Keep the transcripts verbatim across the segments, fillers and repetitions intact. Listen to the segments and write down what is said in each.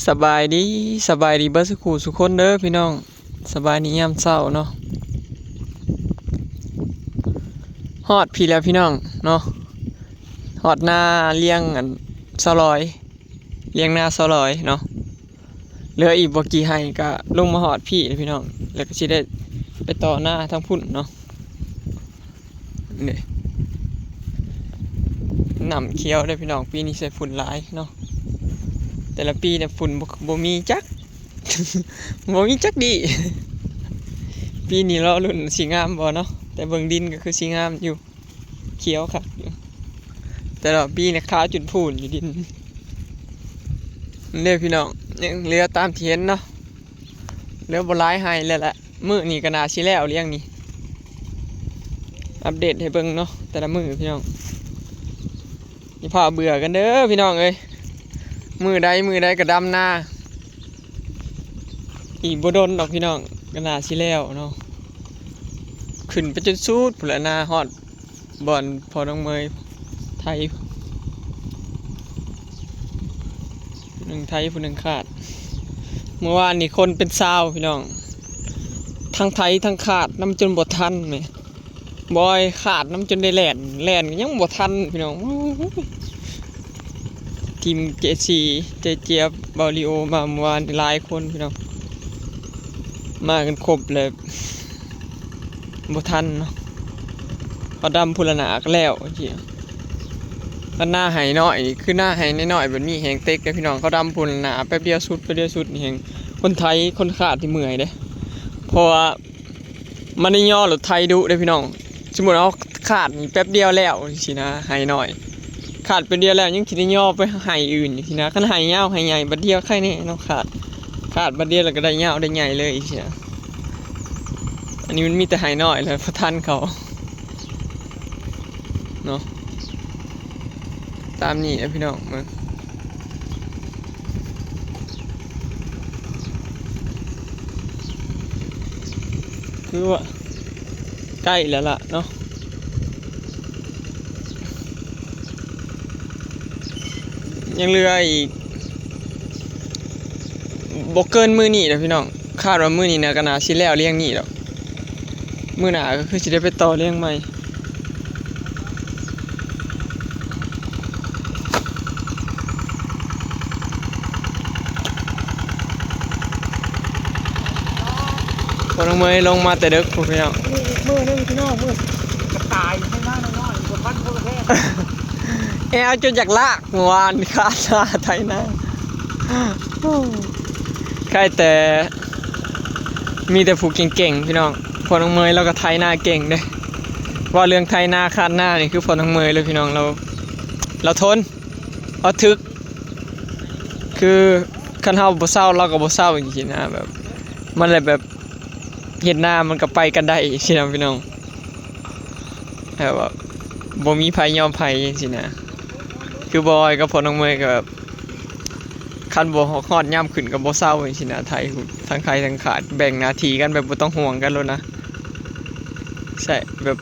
สบายดี สบายดีเบิดสุขูสุคนเด้อพี่น้อง สบายดียามเช้าเนาะ ฮอดพี้แล้วพี่น้องเนาะ ฮอดนาเลี้ยงอันสาวลอย เลี้ยงนาสาวลอยเนาะ เหลืออีกบ่กี่ไฮ่ก็ลงมาฮอดพี้แล้วพี่น้อง แล้วก็สิได้ไปต่อนาทางพุ้นเนาะ นี่ น้ำเขียวเด้อพี่น้อง ปีนี้ใส่ฝุ่นหลายเนาะ แต่ละปีเนี่ยฝุ่นบ่ บ่มีจัก บ่มีจักดี ปีนี้รอลุ้นสิงามบ่เนาะ แต่เบิ่งดินก็คือสิงามอยู่ เขียวคักอยู่ แต่ละปีเนี่ยขาวจนพูนอยู่ดิน นี่เด้อพี่น้อง ยังเหลือตามที่เห็นเนาะ เหลือบ่หลายไฮ่แล้วแหละ มื้อนี้ก็น่าสิแล้วเลี้ยงนี่ อัปเดตให้เบิ่งเนาะ แต่ละมื้อพี่น้อง อย่าพาเบื่อกันเด้อพี่น้องเอ้ย มื้อใดมื้อใดก็ดำนา อีกบ่ดนดอกพี่น้อง ก็น่าสิแล้วเนาะ ขึ้นไปจนสุดพุ้นแหละนา ฮอดบ่อนพ่อน้องเมยไถ ผู้หนึ่งไถผู้หนึ่งคาด เมื่อวานนี่คนเป็นซาวพี่น้อง ทั้งไถทั้งคาดนำจนบ่ทันแหม บอยคาดนำจนได้แล่น แล่นก็ยังบ่ทันพี่น้อง โอ้ย ทีมเจซี เจเจี๊ยบ บาริโอ มาเมื่อวานนี่หลายคนพี่น้อง มากันครบเลย บ่ทันเนาะ เขาดำพุ้นละนาก็แล้วจังซี้ คันนาไฮ่น้อยนี่ คือนาไฮ่น้อยๆแบบนี้แฮ่งเต็กเด้อพี่น้อง เขาดำพุ้นละนา แป๊บเดียวสุด แป๊บเดียวสุดนี่แฮ่ง คนไถ คนคาดที่เมื่อยเด้ เพราะว่ามันได้ย่อรถไถดุเด้อพี่น้อง สมมุติเอาคาดนี่แป๊บเดียวแล้วจังซี้นะ ไฮ่น้อย คาดแป๊บเดียวแล้วยังสิได้ย่อไปไฮ่อื่นจังซี้นะ คันไฮ่ยาวไฮ่ใหญ่บัดเดียวไคแน่เนาะ คาด คาดบัดเดียวแล้วก็ได้ยาวได้ใหญ่เลยจังซี้นะ อันนี้มันมีแต่ไฮ่น้อยแล้วบ่ทันเขา เนาะ ตามนี้นะพี่น้อง มา คือว่าใกล้แล้วล่ะเนาะ ยังเหลืออีก บ่เกินมื้อนี้นะพี่น้อง คาดว่ามื้อนี้นะก็น่าสิแล้วเลี้ยงนี่ดอก มื้อหน้าก็คือสิได้ไปต่อเลี้ยงใหม่ พอน้องเมยลงมาแต่เด็กพุ้นพี่น้อง นี่อีกมื้อหนึ่งพี่น้อง มื้อกระต่ายไถนาน้อยๆ กว่าพันกว่าแพง แอวจนอยากลากเมื่อวาน คาดนาไถนา ใครแต่ มีแต่ผู้เก่งๆพี่น้อง พอน้องเมยเราก็ไถนาเก่งเด้ ว่าเรื่องไถนาคาดนานี่คือพอน้องเมยเลยพี่น้อง เรา เราทน เราถึก คือคันเฮาบ่เซาเราก็บ่เซาจังซี้นะ แบบ มันเลยแบบ เฮ็ดนามันก็ไปกันได้จังซี้นะพี่น้อง แบบว่าบ่มีไผยอมไผจังซี้นะ คือบอยกับพอน้องเมยก็แบบ คันบ่ฮอดยามขึ้นก็บ่เซาจังซี้นะ ไถทั้งไถทั้งคาด แบ่งหน้าที่กันแบบบ่ต้องห่วงกันโลดนะ ใช่ แบบ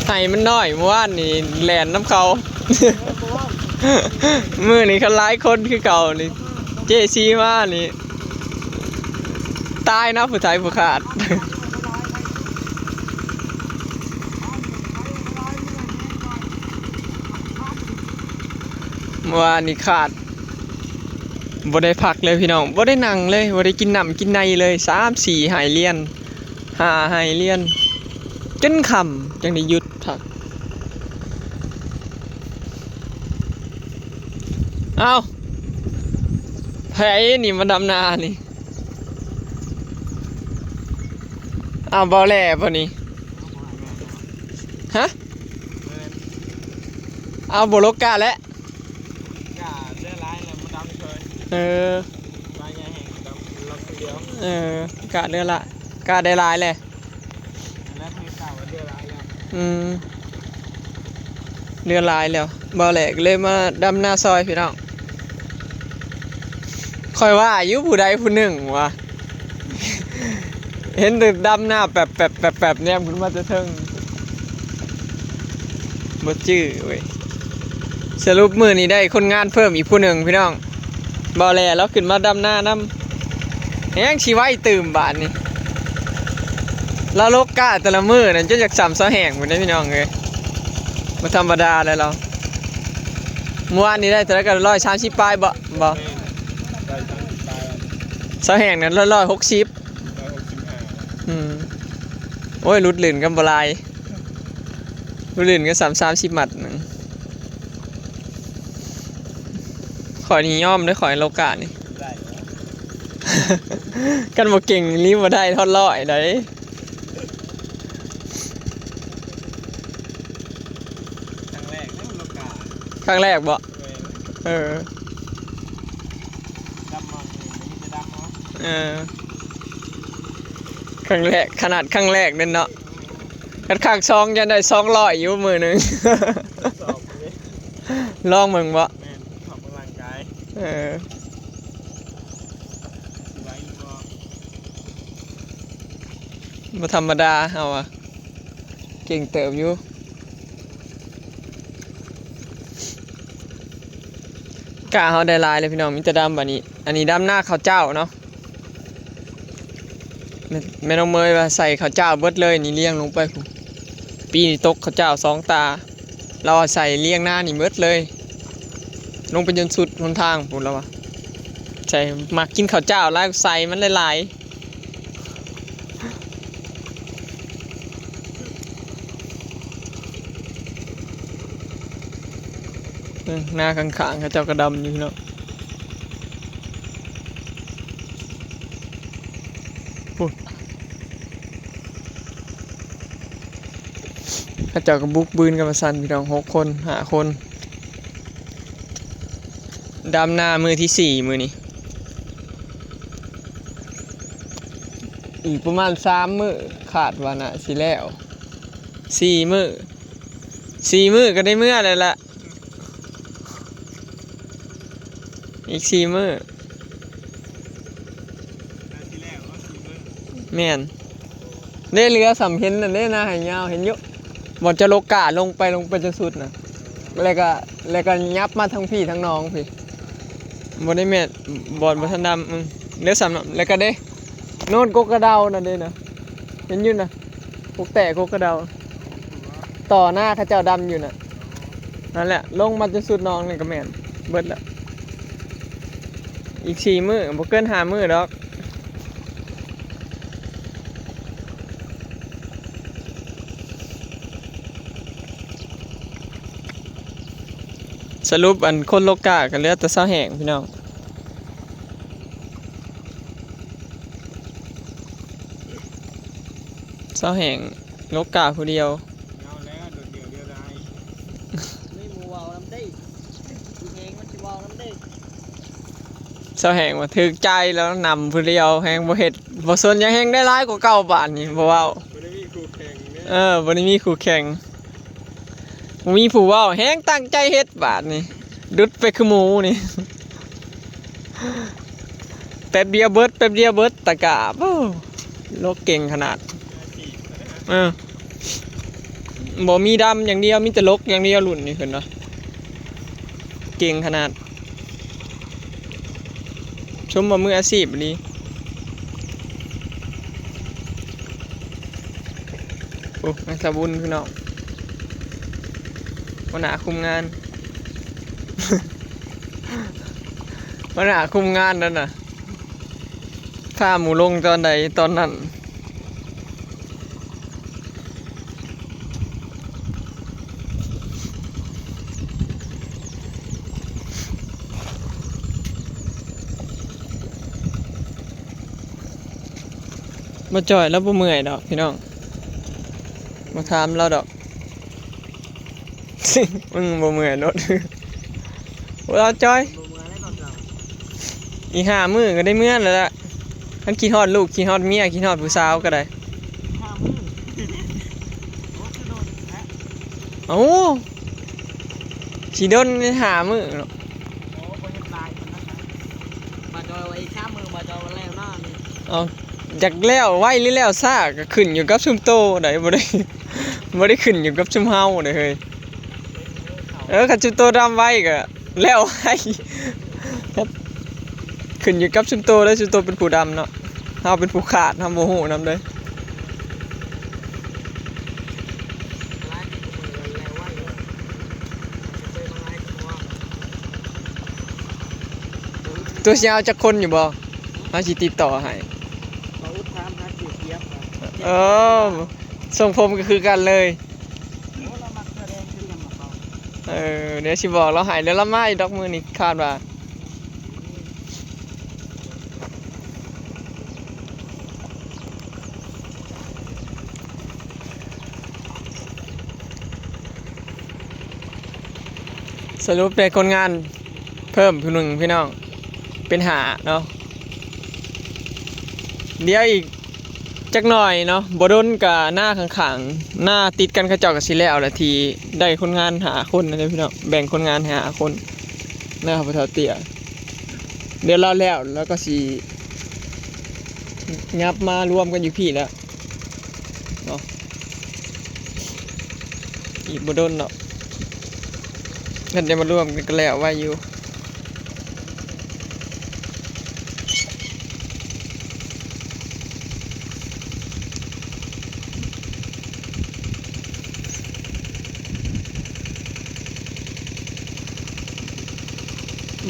ไฮ่มันน้อย เมื่อวานนี่แล่นนำเขา มื้อนี้เขาหลายคนคือเก่านี่ เจซีมานี่ ตายนะผู้ไถผู้คาด เมื่อวานนี่คาด บ่ได้พักเลยพี่น้อง บ่ได้นั่งเลย บ่ได้กินน้ำกินในเลย สามสี่ไฮ่เรียน ห้าไฮ่เรียน จนค่ำจั่งได้หยุดพัก เอ้า ไผนี่มาดำนานี่ อ้าว บ่แล่บ่นี่ ฮะ เอาบ่ลกกะแล้ว กะเรือหลายแล้วมาดำเชิญ เออ ปลาใหญ่แห่งดำลำคนเดียว เออ กะเรือละ กะได้หลายแหละ แล้วเพิ่นกล่าวว่าเรือหลายแล้ว อืม เรือหลายแล้ว บ่าวแหลกเลยมาดำนาซอยพี่น้อง ข้อยว่าอยู่ผู้ใดผู้หนึ่งวะ เห็นแต่ดำนาแป๊บแป๊บแป๊บแป๊บแนมขึ้นมาแต่เทิง บ่จื้อเว้ย สรุปมื้อนี้ได้คนงานเพิ่มอีกผู้หนึ่งพี่น้อง บ่าวแหลกลาวขึ้นมาดำนานำ แฮงสิไวตื่มบาดนี้ ลาวลกกล้าแต่ละมื้อนั่นจนอยากส่ำซาวแห้งพุ้นเด้พี่น้องเอ้ย บ่ธรรมดาเลยลาว เมื่อวานนี้ได้เท่าไหร่ก็ร้อยสามสิบปลายบ่ บ่ แม่น ร้อยสามสิบปลาย ซาวแห้งนั่นร้อยหกสิบ ร้อยหกสิบห้า อืม โอ้ย หลุดลื่นกันบ่หลาย หลุดลื่นกันสาม สามสิบมัดหนึ่ง ข้อยนี่ยอมเด้อ ข้อยลกกล้านี่ ได้เหรอ คันบ่เก่งอีหลีบ่ได้ฮอดร้อยได๋ ครั้งแรกเด้อลกกล้า ครั้งแรกบ่ แม่น เออ ดำมาเลย มีแต่ดำเนาะ เออ ครั้งแรก ขนาดครั้งแรกเด้อเนาะ คันครั้งสองยังได้สองร้อยอยู่มื้อหนึ่ง สอบเลย ลองเบิ่งบ่ แม่น ออกกำลังกาย เออ สิไหวอยู่บ่ บ่ธรรมดาเฮาอะ เก่งเติบอยู่ กล้าเฮาได้หลายเลยพี่น้อง มีแต่ดำบัดนี้ อันนี้ดำนาข้าวเจ้าเนาะ แม่ แม่น้องเมยว่าใส่ข้าวเจ้าเบิดเลย นี่เรียงลงไปพู้น ปีนี้ตกข้าวเจ้าสองตา ลาวว่าใส่เรียงนานี่เบิดเลย ลงไปจนสุดหนทางพู้น ลาวว่า ใส่ มักกินข้าวเจ้าหลาย ใส่มันหลายๆ เออ นาข้างๆ เขาเจ้าก็ดำอยู่เนาะ พุ้น เขาเจ้าก็บุกบืนกันมาซั่นพี่น้อง หกคน ห้าคน ดำนามื้อที่สี่มื้อนี้ อีกประมาณสามมื้อ คาดว่าน่าสิแล้ว สี่มื้อ สี่มื้อก็ได้เมือแล้วล่ะ อีกสี่มื้อ แม่น ได้เหลือสำเพ็ญนั่นเด้ นาไฮยาว เห็นอยู่ บ่อนจะลกกล้าลงไป ลงไปจนสุดน่ะ แล้วก็ แล้วก็ยับมาทางพี้ทางหนองพี้ บ่ได้แม่น บ่อนบ่ทันดำ อืม เหลือสำนั้น แล้วก็เด้ โน่นกกกระเดานั่นเด้นะ เห็นอยู่นะ พวกแต่กกกระเดา ต่อหน้าเขาเจ้าดำอยู่น่ะ นั่นแหละ ลงมาจนสุดหนองนี่ก็แม่น เบิดละ อีกสี่มื้อ บ่เกินห้ามื้อดอก สรุปอันคนลกกล้าก็เหลือแต่ซาวแห้งพี่น้อง ซาวแห้งลกกล้าผู้เดียว เอาแล้ว โดดเดี่ยวเดียวดาย มีหมู่เว้านำเด้ ผู้แฮงมันสิเว้านำเด้ ซาวแห้งว่าถืกใจแล้วนำผู้เดียว แฮงบ่เฮ็ด บ่สนหยัง แฮงได้หลายกว่าเก่าบาดนี้ บ่เว้า บ่ได้มีคู่แข่งเด้ เออ บ่ได้มีคู่แข่ง บ่มีผู้เว้า แฮงตั้งใจเฮ็ดบาดนี้ ดุดไปคือหมูนี่ แป๊บเดียวเบิด แป๊บเดียวเบิด ตะกร้า โอ้ ลกเก่งขนาด เออ บ่มีดำอย่างเดียว มีแต่ลกอย่างเดียว รุ่นนี้เพิ่นว่า เก่งขนาด ชมว่ามืออาชีพอีหลี โอ้ แม่สะบุญพี่น้อง หัวหน้าคุมงาน หัวหน้าคุมงานนั่นน่ะ พาหมู่ลงตอนใดตอนนั้น บ่จ่อยแล้วบ่เมื่อยดอกพี่น้อง บ่ถามเราดอก มึงบ่เมื่อยรถ บ่เอาจ่อย อีกห้ามื้อก็ได้เมือแล้วล่ะ คันคิดฮอดลูก คิดฮอดเมีย คิดฮอดผู้สาวก็ได้ ห้ามื้อ โอ้ คือโดนอีกแล้ว เอ้า สิโดนห้ามื้อเนาะ โอ้ บ่เฮ็ดหลายปานนั้นนะ บ่จอยว่าอีกสามมื้อ บ่จอยว่าแล้วเนาะนี่ เอา อยากแล้วไวหรือแล้วช้าก็ขึ้นอยู่กับซุมโตได้ บ่ได้ บ่ได้ขึ้นอยู่กับซุมเฮาเด้เฮ้ย เออ คันซุมโตดำไวก็แล้วไว ขึ้นอยู่กับซุมโตเด้อ ซุมโตเป็นผู้ดำเนาะ เฮาเป็นผู้ขาด เฮาบ่ฮู้นำเด้อ ตัวสิเอาจักคนอยู่บ่ เฮาสิติดต่อให้ บ่าวอุ๊ดถามหาเสียเจี๊ยบครับ เออ ทรงผมก็คือกันเลย โอ้ เรามักเสื้อแดงคือกันกับเขา เออ เดี๋ยวสิบอกลาวให้ เดี๋ยวลาวมาอีกดอกมื้อนี้ คาดว่า สรุปได้คนงานเพิ่มผู้หนึ่งพี่น้อง เป็นห้าเนาะ เดี๋ยวอีกจักหน่อยเนาะ บ่โดนกะหน้าข้างๆ หน้าติดกันเขาเจ้าก็สิแล้วแหละ ที่ได้คนงานห้าคนนะพี่น้อง แบ่งคนงานให้ห้าคน นะครับ พ่อเฒ่าเตี้ย เดี๋ยวลาวแล้ว ลาวก็สิยับมารวมกันอยู่พี้แหละเนาะ อีกบ่โดนเนาะ คันได้มารวมกันก็แล้วไวอยู่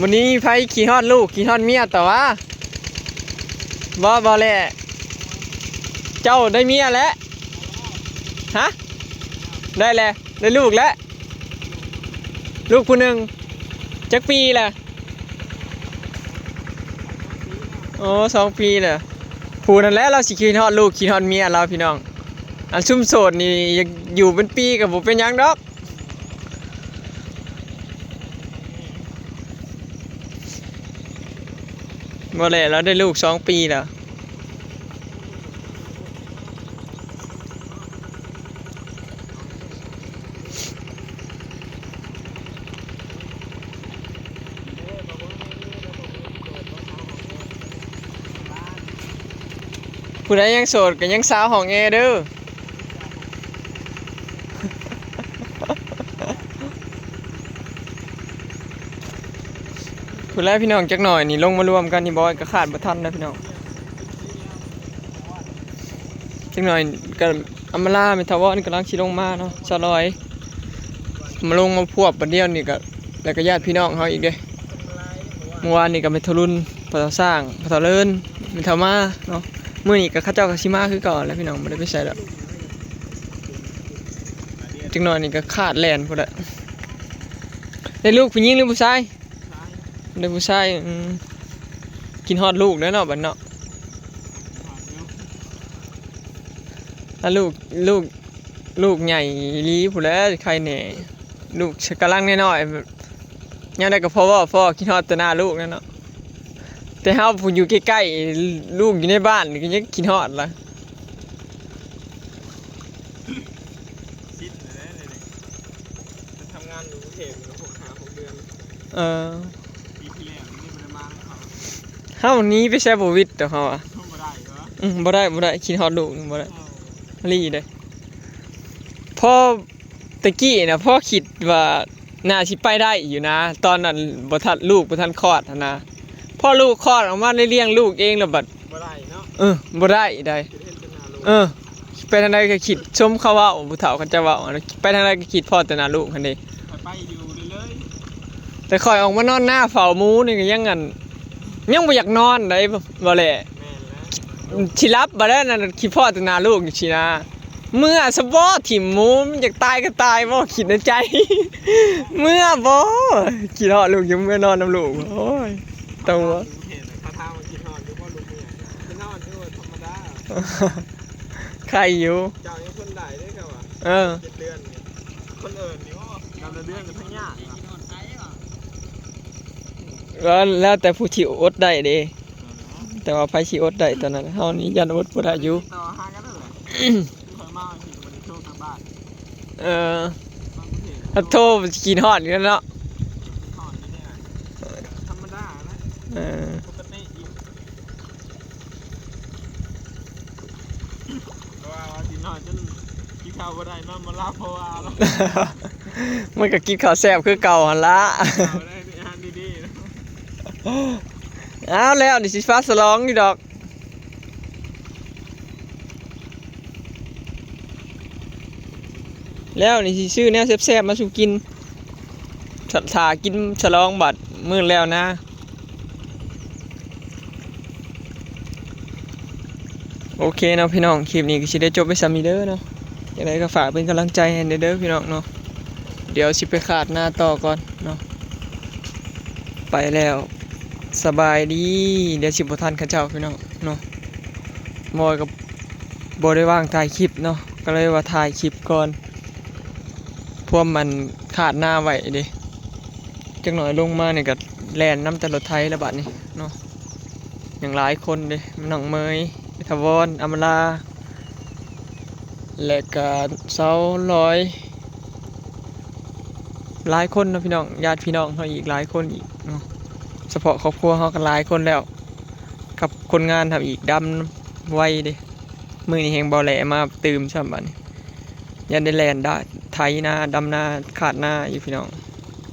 มื้อนี้ไผคิดฮอดลูกคิดฮอดเมียต่อวะ บ่ บ่แหละ เจ้าได้เมียแล้ว ฮะ ได้แล้ว ได้ลูกแล้ว ลูกผู้หนึ่ง จักปีล่ะ โอ้ สองปีล่ะ ผู้นั้นแหละลาวสิคิดฮอดลูกคิดฮอดเมียลาวพี่น้อง อันซุมโสดนี่อยากอยู่เป็นปีก็บ่เป็นหยังดอก บ่แหละ ลาวได้ลูกสองปีแล้ว ผู้ใดยังโสดก็ยังซาวห้องแอร์เด้อ พู้นแหละพี่น้อง จักหน่อยนี่ลงมารวมกันนี่บอยก็ขาดบ่ทันแล้วพี่น้อง จักหน่อยก็อำมาลาแม่นทาวอนกำลังสิลงมาเนาะ สาวลอย มาลงมาพวบบัดเดียวนี่ก็ แล้วก็ญาติพี่น้องเฮาอีกเด้ เมื่อวานนี่ก็แม่ทาวรุ่น พ่อเฒ่าสร้าง พ่อเฒ่าเลิน แม่ทาวมาเนาะ มื้อนี้ก็เขาเจ้าก็สิมาคือเก่าแหละพี่น้อง บ่ได้ไปไสดอก จักหน่อยนี่ก็ขาดแล่นพู้นแหละ ได้ลูกผู้หญิงหรือผู้ชาย ได้ผู้ชาย อืม คิดฮอดลูกแล้วเนาะบัดเนาะ ถ้าลูก ลูก ลูกใหญ่อีหลีพู้นแหละไคแหน่ ลูกกำลังน้อยๆ แบบ ยามใดก็พอเว้า พอคิดฮอดแต่หน้าลูกนั่นเนาะ แต่เฮาผู้อยู่ใกล้ๆ ลูกอยู่ในบ้านนี่ก็ยังคิดฮอดล่ะ ชินแล้วเนี่ย มันทำงานอยู่กรุงเทพฯ อยู่หก ห้า หก เดือน เออ ปีที่แล้วนี่ไม่ได้มาเลยเขา เฮาหนีไปไสบ่วิดดอกเฮาอะ บ่ได้เหรอ อืม บ่ได้ บ่ได้ คิดฮอดลูกนี่บ่ได้ เออ อีหลีเด้ พอแต่กี้น่ะ พอคิดว่าน่าสิไปได้อยู่นะ ตอนนั้นบ่ทัน ลูกบ่ทันคลอดหั้นนะ พอลูกคลอดออกมาได้เลี้ยงลูกเองแล้วบัด บ่ได้เนาะ เออ บ่ได้ได้ คิดเห็นแต่หน้าลูก เออ ไปทางใดก็คิดชมเขาเว้า ผู้เฒ่าเขาจะเว้า ไปทางใดก็คิดพอแต่หน้าลูกหั้นเด้ ไป ไปอยู่เรื่อยๆ แต่ข้อยออกมานอนนาเฝ้าหมูนี่ก็ยังอัน ยังบ่อยากนอนได้บ่แหละ แม่นแล้ว สิหลับบ่ได้นั่น คิดพอแต่หน้าลูกอยู่สินะ เมือซะบ่ ถิ่มหมู มันอยากตายก็ตายบ่ คิดในใจ เมือบ่ คิดฮอดลูก ยังเมือนอนนำลูก โอ้ย ตัว เห็นเขาถามว่าคิดฮอดอยู่บ่ลูกเมีย คิดฮอดอยู่ ธรรมดา ใครอยู่ เจ้ายังคนได้เด้อเขาว่า เออ เจ็ดเดือนนี่ คนอื่นนี่ โอ้ เก้าเดือนก็ทั้งยาก แล้ว แล้วแต่ผู้ที่อดได้เด้ แต่ว่าไผสิอดได้ตอนนั้น เฮานี่ย่านอดบ่ได้อยู่ ติดต่อหากันนั่นแหละ ที่ข้อยมาสิบ่ได้โทรกลับบ้าน เออ ถ้าโทรมันสิคิดฮอดอยู่แล้วเนาะ เออ ปกติอีกเพราะว่าสินอนจนกินข้าวบ่ได้นอนบ่หลับเพราะว่าเรา มันก็กินข้าวแซ่บคือเก่าหั่นละ บ่ได้มีอาหารดีๆนะ อ้าว แล้วนี่สิฟ้าสลองอยู่ดอก แล้วนี่สิซื้อแนวแซ่บๆมาสู่กิน ถ้า ถ้ากินฉลองบัดมื้อแล้วนะ โอเคเนาะพี่น้อง คลิปนี้ก็สิได้จบไปส่ำนี้เด้อเนาะ จั่งใดก็ฝากเป็นกำลังใจให้เด้อพี่น้องเนาะ เดี๋ยวสิไปคาดนาต่อก่อนเนาะ ไปแล้ว สบายดี เดี๋ยวสิบ่ทันเขาเจ้าพี่น้องเนาะ มอยก็บ่ได้ว่างถ่ายคลิปเนาะ ก็เลยว่าถ่ายคลิปก่อน พวกมันคาดนาไว้เด้ จักหน่อยลงมานี่ก็แล่นนำแต่รถไถแล้วบัดนี้เนาะ ยังหลายคนเด้ น้องเมย ถาวร อำมาลา และก็สาวลอย หลายคนเนาะพี่น้อง ญาติพี่น้องเฮาอีกหลายคนอีกเนาะ เฉพาะครอบครัวเฮาก็หลายคนแล้ว กับคนงานเฮาอีก ดำไวเด้ มื้อนี้แฮงบ่แหล่มาตื่มซ้ำบัดนี้ ยังได้แล่นได้ ไถนา ดำนา คาดนาอยู่พี่น้อง